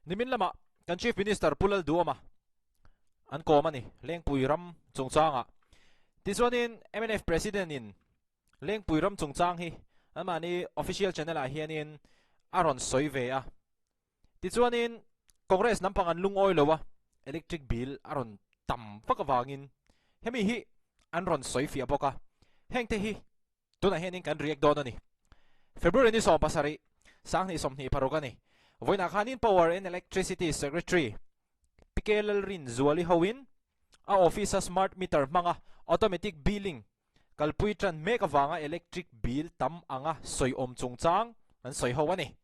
Nimin lamah kan Chief Minister Pu Lalduama an kawm a ni, Lengpui ram chungchangah. Tichuanin mnf President in Lengpui ram chungchang hi anmahni official channel ah hianin a rawn sawi ve a. Tichuanin Congress lampang an lungawi lo a, electric bill a rawn tam vak avangin hemi hi an rawn sawi fiah bawk a. Hengte hi Tunah hianin kan react dawn a ni. February ni 17, 2026 a ni. Vawiinah khanin Power and Electricity Secretary PK Lalrin Zuali hoin a office-a smart meter hmanga automatic billing kalpui tan mek avanga electric bill tam anga sawiawm chungchang an sawi ho a ni.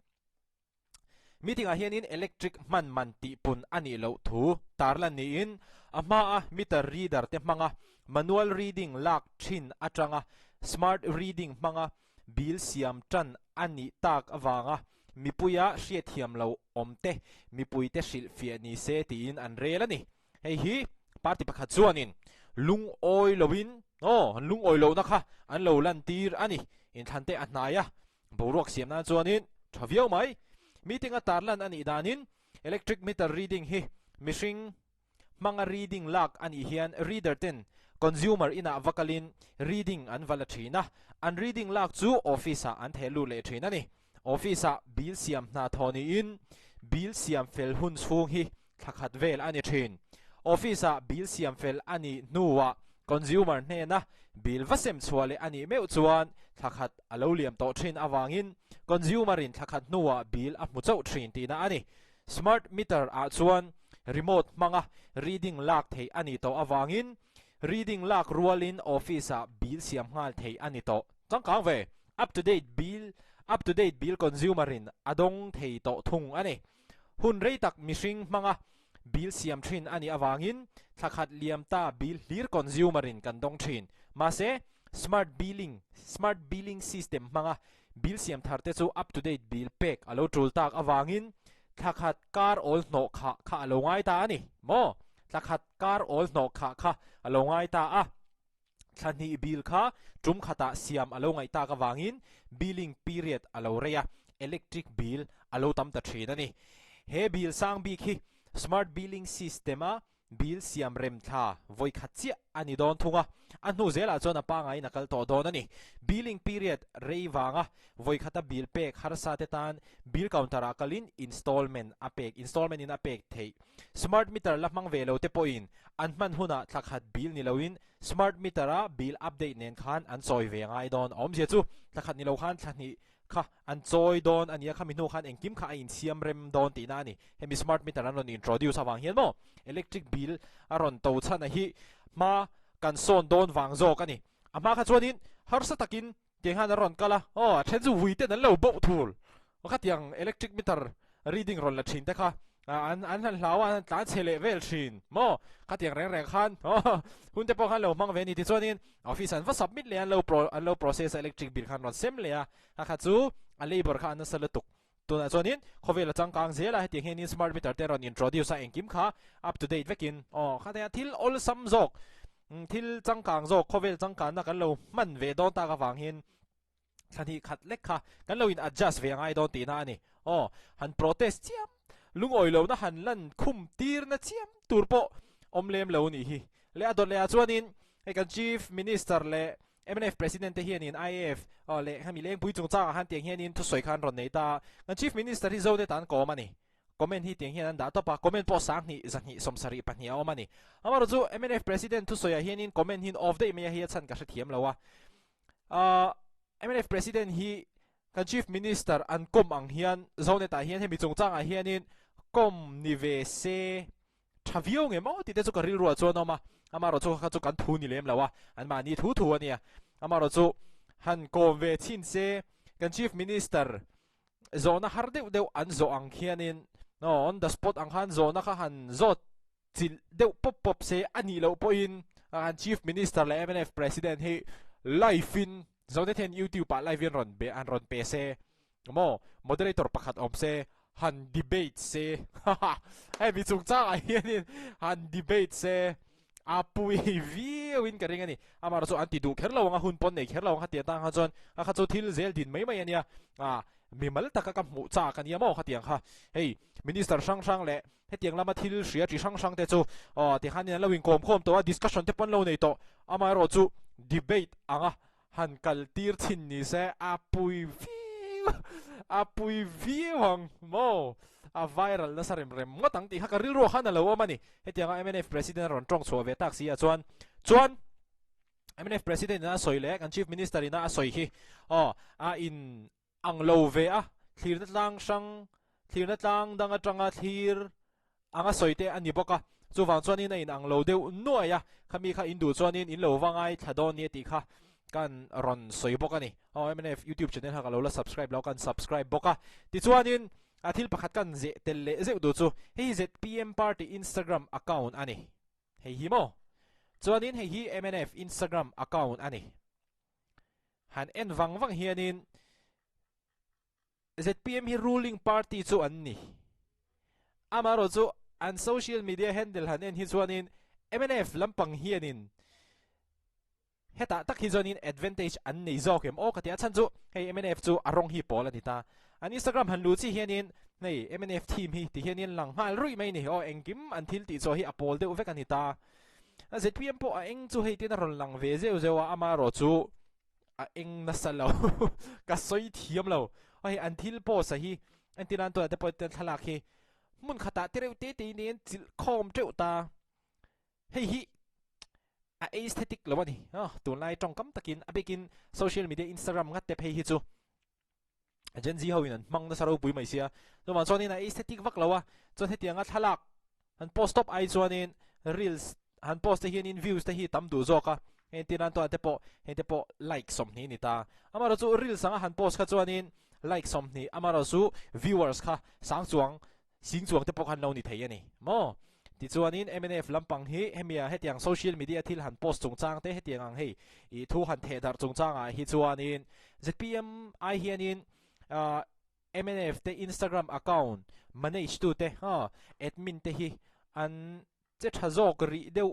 Meeting ah hianin electric hman man tihpun a nih loh thu tarlan niin a hmaa meter reader te hmanga manual reading lak thin atanga smart reading hmanga bill siam tan a nih tak avanga mipuia hriatthiam lo awm te mipuite hrilhfiah ni se tiin an rel a ni. Hei hi party pakhat chuanin lungawi loin aw an lungawi lohna kha an lo lantir a ni. Inthlan te a hnai a, boruak siam nan chuanin tha viau mai. Meeting a tarlan a nih danin electric meter reading hi mihring hmanga reading lak a nih hian reader ten consumer inah va kalin reading an va la thin a, an reading lak chu office ah an theh lut leh thin a ni. Office ah bill siam hna thaw niin bill siam fel hun chhung hi thla khat vel a ni thin. Office ah bill siam fel a nih hnuah consumer hnena bill va sem chhuah leh a nih meuh chuan thla khat a lo liam tawh thin avangin consumer in thla khat hnuah bill a hmu chauh thin tihna a ni. Smart meter ah chuan remote hmanga reading lak theih a nih tawh avangin reading lak rualin office ah bill siam nghal theih a ni tawh. Changkang ve! Up to date bill Up to date bill consumer in a dawng thei tawh thung a ni. Hun rei tak mihring hmanga bill siam thin a nih avangin thla khat liam ta bill hlir consumer in kan dawng thin. Mahse, smart billing, smart billing system hmanga bill siam thar te chu up to date bill pek a lo tul tak avangin thla khat kar awl hnawh khah kha a lo ngai ta a ni maw? Thla khat kar awl hnawh khah kha a lo ngai ta a. Thla hnih bill kha tum khatah siam a lo ngaih tak avangin billing period a lo rei a, electric bill a lo tam ta thin a ni. He bill sang bik hi smart billing system-a bill siam rem thla vawi khat chiah a ni dawn thung a, a hnu zelah chuan a pangaiin a kal tawh dawn a ni. Billing period rei vanga vawi khata bill pek harsa te tan bill counter-ah kalin installment a pek installment in a pek theih. Smart meter la hmang ve lo te pawhin an hman hunah thla khat bill ni loin Smart meter a bill update nen khan an chawi ve ngai dawn. A awmzia chu thla khat ni lo khan thla hnih kha an chawi dawn a nia, khami hnu khan engkim kha a insiam rem dawn tihna a ni. Hemi smart meter an rawn introduce avang hian maw electric bill a rawn to chhan a hi hma kan sawn dawn vang zawk a ni. A hma kha chuanin harsa takin tiang hian an rawn kal a, aw a then chu vui ten an lo boh thul. Khatiang electric meter reading rawn la thin te kha an an han hlau a, an han tlan chhe leh vel thin maw? Khatiang reng reng khan hun te pawh khan lo hmang ve a ni. Tichuanin office an va submit leh a, an lo pro an lo process a electric bill khan rawn sem leh a, kha kha chu a labour kha a nasa lutuk. Tunah chuanin khawvel a changkang zel a, hetiang hianin smart meter te rawn introduce a, engkim kha up to date vekin aw khatiang thil awlsam zawk thil changkang zawk khawvel changkanna kan lo hman ve dawn tak avang hian thla hnih khat lek kha kan lo in adjust ve angai dawn tihna a ni. Aw, han protest chiam, lungawi lohna han lan khum tirna chiam tur pawh awm lem lo nih hi. Leh a dawt leh ah chuanin hei kan Chief Minister leh mnf President te hianin IAF aw leh hemi lengpui chungchangah khan tiang hianin thusawi kha an rawn nei ta a, kan Chief Minister hi Zonet ah an kawm a ni. Comment hi tiang hian an dah tawp a, comment pawh 2000 272 a awm a ni. Amaherawhchu chu mnf President thusawiah hianin comment hi off daih mai a, hei a chhan ka hrethiam lo a. Ahh mnf President hi kan Chief Minister an kawm ang hian Zonet ah hian hemi chungchangah hianin kawm ni ve se tha viau nge maw tih te chu ka rilruah chuan a awm a, amaherawhchu kha chu kan thu ni lem lo a, anmahni thu thu a nia. Amaherawhchu han kawm ve chhin se kan Chief Minister zawhna har deuh deuh an zawh ang khianin on the spot ang khan zawhna kha han zawt chilh deuh pawp pawp se a nih loh pawhin an Chief Minister leh mnf President hi live in Zonet hian YouTube ah live in rawn be an rawn pe se maw moderator pakhat awm se han debate se haha hemi chungchangah hianin han debate se a pui viau. viau in ka ring a ni. Amaherawh chu an ti duh kher lo ang a, hun pawn nei kher lo ang khatiang tang kha chuan a kha chu thil zel din mai mai a nia. Ah, mimal taka ka hmuh chak a nia maw khatiang kha. Hei, Minister hrang hrang leh hetiang lama thil hria chi hrang hrang te chu aw tikhanin an lo inkawm khawm tawh a, discussion te pawh an lo nei tawh. Amaherawh chu debate anga han kal tir chhin ni se a pui viau a pui viau ang maw? A viral nasa rem rem ngawt ang tih kha ka rilru ah khan a lo awm a ni. Hetianga mnf President a rawn tawng chhuah ve tak si ah chuan chuan mnf President ina a sawi leh kan Chief Minister ina a sawi hi aw a in ang lo ve a, thlirna tlang hrang, thlirna tlang dang atanga thlir anga sawi te a ni bawk a, chuvang chuanin a in ang lo deuh nuai a, khami kha in duh chuanin in lo va ngaithla dawn ni a tih kha kan rawn sawi bawk a ni. Aw mnf YouTube channel kha ka lo la subscribe lo, kan subscribe bawk a, tichuanin a thil pakhat kan zeh tel leh zeuh duh chu hei zpm party Instagram account a ni, hei hi maw? Chuanin hei hi mnf Instagram account a ni. Han en vang vang hianin zpm hi ruling party chu an ni. Amaherawh chu an social media handle han en hi chuanin mnf lampang hianin hetah tak hi chuanin advantage an nei zawk em aw ka ti a chhan chu hei mnf chu a rawng hi pawl a ni ta. An Instagram han luh chi hianin hei mnf team hi ti hianin lang nghal ruih mai ni aw engkim an thil tih chhuah hi a pawl deuh vek a ni ta. A zpm pawh a eng chu hei tin a rawn lang ve zeuh zeuh a, amaherawh chu a eng nasa lo ka sawi thiam lo. Hei an thil post a hi entir nan tunah te pawh hian thlalak hi hmun khatah te reuh te te in an chilh khawm teuh ta. Hei hi a aesthetic lo a ni tunlai tawngkam takin a bikin social media Instagram ngat te phei hi chu Gen Z ho in an hmang nasa ropui mai sia. Chuvang chuanin a aesthetic vak lo a, chuan hetianga thlalak han post tawp ai chuanin reels han post te hianin views te hi tam duh zawk a, heng tir nan tuan te pawh heng te pawh like 20 ni ta. Amaherawh chu reels anga han post kha chuanin like 20 amaherawh chu viewers kha sang chuang Sing chuang te pawh khan lo ni thei a ni maw? Tichuanin mnf lampang hi hemia hetiang social media thil han post chungchang te hetiang ang hei ih thu han theh darh chungchangah hi chuanin zpm ai hianin ah mnf te Instagram account manage tu te ha admin te hi an che tha zawk rih deuh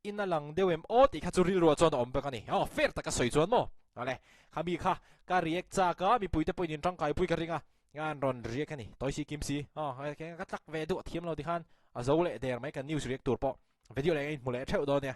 in a lang deuh em aw tih kha chu rilruah chuan a awm bawk a ni. Aw fair taka sawi chuan maw? Awle, kha mi kha ka react chak a, mipui te pawhin in tangkaipui ka ring a, an rawn react a ni. Tawi si kim si, aw ka tlak ve duh a thiam lo tikhan a zo leh der mai kan news react tur pawh video leh in hmu leh theuh dawn nia.